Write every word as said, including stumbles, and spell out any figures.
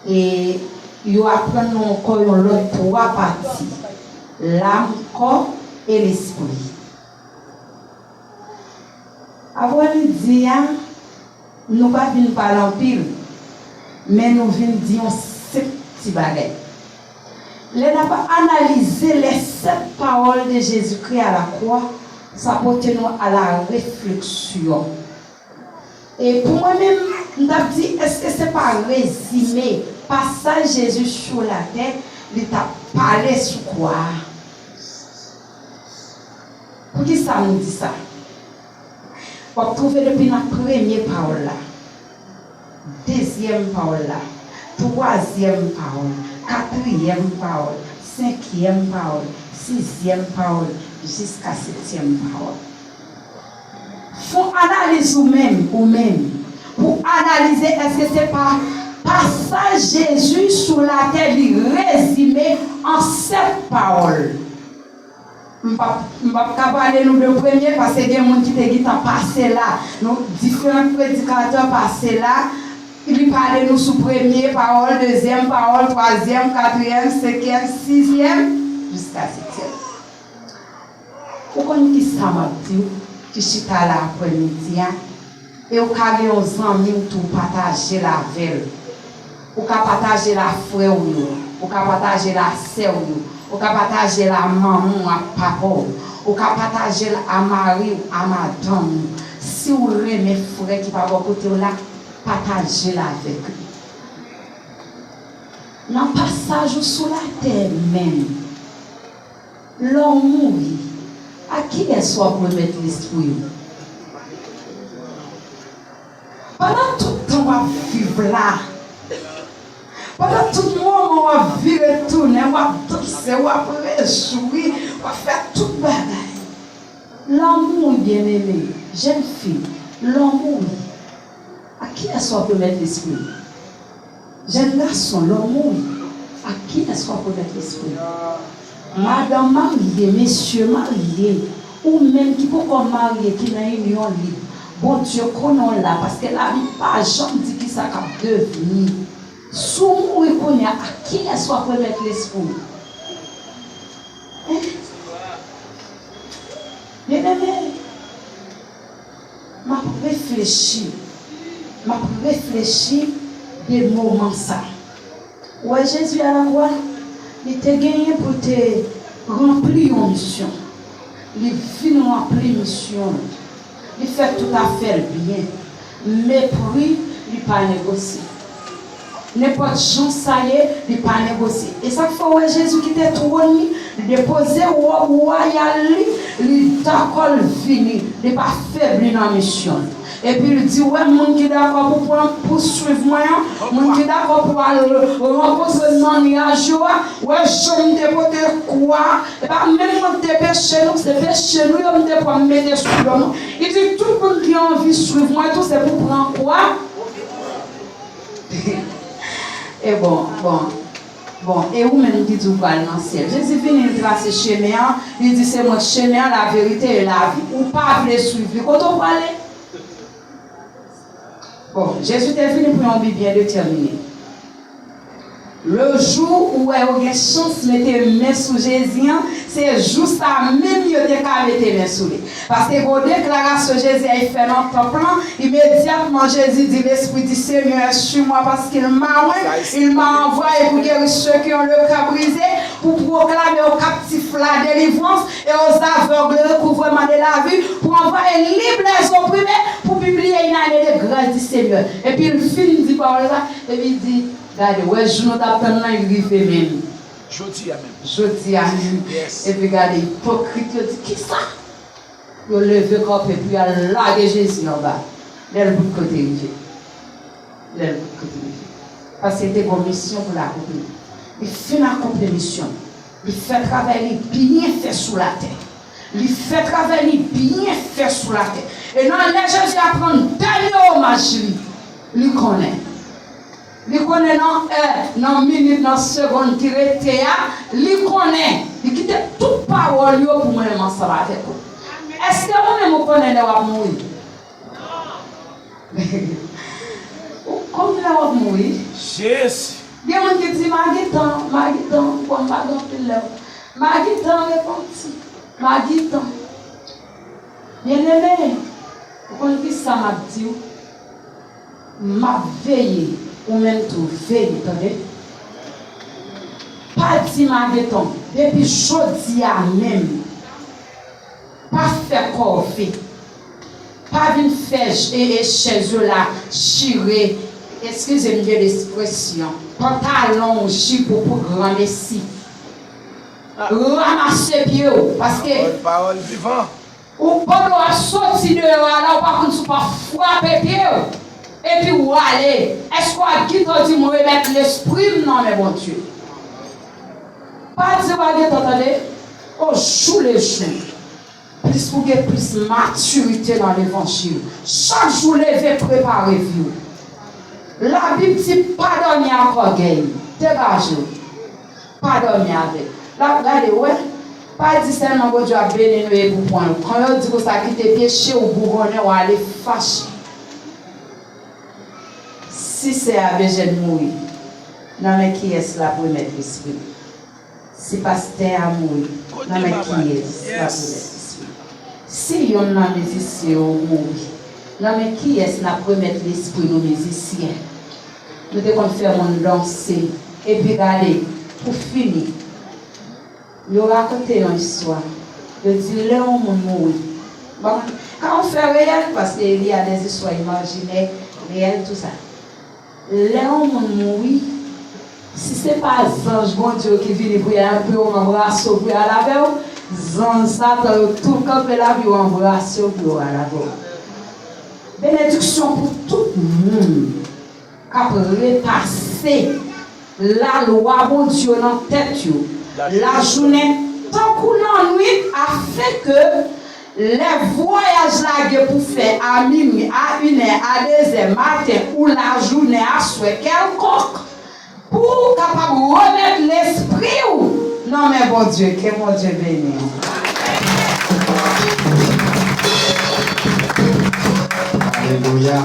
E yo aprann nou ankò yon lòt twa pati, lam, kò e lespri. Apre midi a, nou pa vin pale anpil, men nou vin di yon senp ti bagay. Lè n ap analize lè sèt pawòl de Jezikri a la kwa, sa pote nou a la refleksyon. E pou mwen menm, m t ap di, èske se pa rezime pasaj Jezi sou latè li t ap pale sou kwa a? Poukisa m di sa? W ap twouve depi nan premye pawòl la, dezyèm pawòl la, twazyèm pawòl, katriyèm pawòl, senkyèm pawòl, sizyèm pawòl, jiska setyèm pawòl. Fè yon analiz ou menm, ou menm, pou analize èske se pa pasaj Jezi sou latè li rezime an sèt pawòl. M p ap, m p ap ka pale nou de premye, paske gen moun ki te gentan pase la. Nou, diferan predikatè pase la, li pale nou sou premye pawòl, dezyèm pawòl, twazyèm, katriyèm, senkyèm, sizyèm, jiska setyèm. Ou konn kisa m ap di w ki chita la aprèmidi a? E ou ka gen yon zanmi w tou, pataje l avè l. Ou ka pataje l a frè w yo. Ou ka pataje l a sè w yo. Ou ka pataje l a manman w, a papa w. Ou ka pataje l a mari w, a madanm ou. Si w renmen frè ki pa bò kote w la, pataje l avèk li. Nan pasaj ou sou latè menm, lè w mouri, a kiyès w ap remèt lespri w? Pandan tout tan w ap viv la, pandan tout moman w ap vire tounen, w ap danse, w ap rejwi, w ap fè tout bagay. Lè w mouri, byeneme, jèn fi, lè w mouri, a kiyès w ap remèt lespri w? Jèn gason, lè w mouri, a kiyès w ap remèt lespri w? Madanm marye, mesye marye, ou menm ki poko marye, ki nan inyon lib, Bondye konnen w la, paske Labib pa janm di kisa k ap devni. Si w mouri kounye a, a kiyès w ap remèt lespri w? Hein? Byeneme, m ap reflechi, m ap reflechi de moman sa. Ou wè Jezi a lakwa, li te genyen pou l te ranpli yon misyon. Li vin ranpli misyon l. Li fè tout afè l byen. Mepri, li pa negosye. Nenpòt jan sa ye, li pa negosye. E sa k fè w wè Jezi kite twòn li, li depoze wòb wayal li, li dakò l vini, li pa febli nan misyon l. Epi l di, wè moun ki dakò pou pran, pou swiv mwen an, moun ki dakò pou al rankontre m nan nyaj yo a, wè jan m te pote kwa a, e pa menm mwen ki te peche nou, se peche nou yo m te pran m mete sou do nou. Li di, tout moun ki anvi swiv mwen tou, se pou pran kwa. E bon, bon, bon, e ou menm ki di w pral nan syèl. Jezi vini, li trase chemen an, li di, se mwen k chemen an, laverite e lavi. Ou pa vle swiv li, kote w prale? Bon, Jezi te vini pou yon bi byen detèmine. Le jou ou wè yo gen chans mete men sou Jezi an, se jou sa menm yo te ka mete men sou li. Paske gen yon deklarasyon Jezi al fè nan tanp lan, imedyatman Jezi di, L'Esprit du Seigneur est sur moi parce qu'il m'a oint, il m'a envoyé pour guérir ceux qui ont le cœur brisé, pou pwoklame aux captifs la délivrance et aux aveugles le recouvrement de la vue, pou anvoye lib les opprimés, pou pibliye une année de grâce du Seigneur. Epi l fin di pawòl la, epi l di, gade, wè jou nou t ap tann nan, li rive menm. Jodi a menm. Jodi a menm. Yes. Epi gade, ipokrit yo di, kisa? Yo leve kanpe pou y al lage Jezi anba. Lè l bout kote rive. Lè l bout kote rive. Paske l te gen yon misyon pou l akonpli. Li fin akonpli misyon l. Li fè travay li byen fè sou latè. Li fè travay li byen fè sou latè. E nan lè Jezi ap rann dènye omaj li, li konnen. Li konnen nan è, nan minit, nan segonn ki rete a, li konnen. Li kite tout pawòl yo pou mwen menm ansanm avèk ou. Èske ou menm ou konnen lè w ap mouri? Ou konn lè w ap mouri? Jezi. Gen moun ki di, "M a gen tan, m a gen tan." Bon, m pa gen anpil lè. "M a gen tan repanti. M a gen tan." Byeneme, ou konn kisa m ap di w? M ap veye, ou menm tou veye, tande. Pa di m a gen tan. Depi jodi a menm, pa fè kòve. Pa vin fè j- e, e, chèz yo la chire, eskize m de lespresyon, pantalon w, jip ou pou granmesi. Ranmase pye w, paske Pawòl, pawòl vivan. Ou pandan w ap soti deyò a la, ou pa konn si w pa frape pye w. Epi w ale. Èske w ap gentan di, "M remèt lespri m nan men Bondye"? Pa di w pa gentan, tande. O jou le jou, plis pou gen plis matirite nan levanjil. Chak jou leve, prepare vi w. Labib di, "Pa dòmi ak ògèy." Degaje w. Pa dòmi avè l. L ap gade, wè. Pa di sèlman Bondye ap beni nou epi w pran l. Kan yo di konsa, kite peche w bougonnen w ale fache. Si sè a bezwen mouri, nan men kiyès l ap remèt lespri l? Si pastè a mouri, nan men kiyès l ap remèt lespri l? Si yonn nan mizisyen yo mouri, nan men kiyès n ap remèt lespri nou mizisyen? Nou te konn fè moun danse. Epi gade, pou fini, yo rakonte yon istwa. Yo di lè yon moun mouri, bon, ka yon fè reyèl, paske il y a des histoires imaginaires, reyèl, tou sa. Lè yon moun mouri, si se pa zanj Bondye yo ki vini pou y al, pou yo anbrase w, pou y al avè w, zanj Satan yo tou kanpe la pou yo anbrase w, pou yo al avè w. Benediksyon pou tout moun k ap repase lalwa Bondye yo nan tèt yo, lajounen tankou lannwit, afenke lè vwayaj la gen pou fè a minwi, a inè, a dezè maten ou lajounen, aswè kèlkonk, pou w kapab remèt lespri w nan men Bondye. Ke Bondye beni w. Alelouya.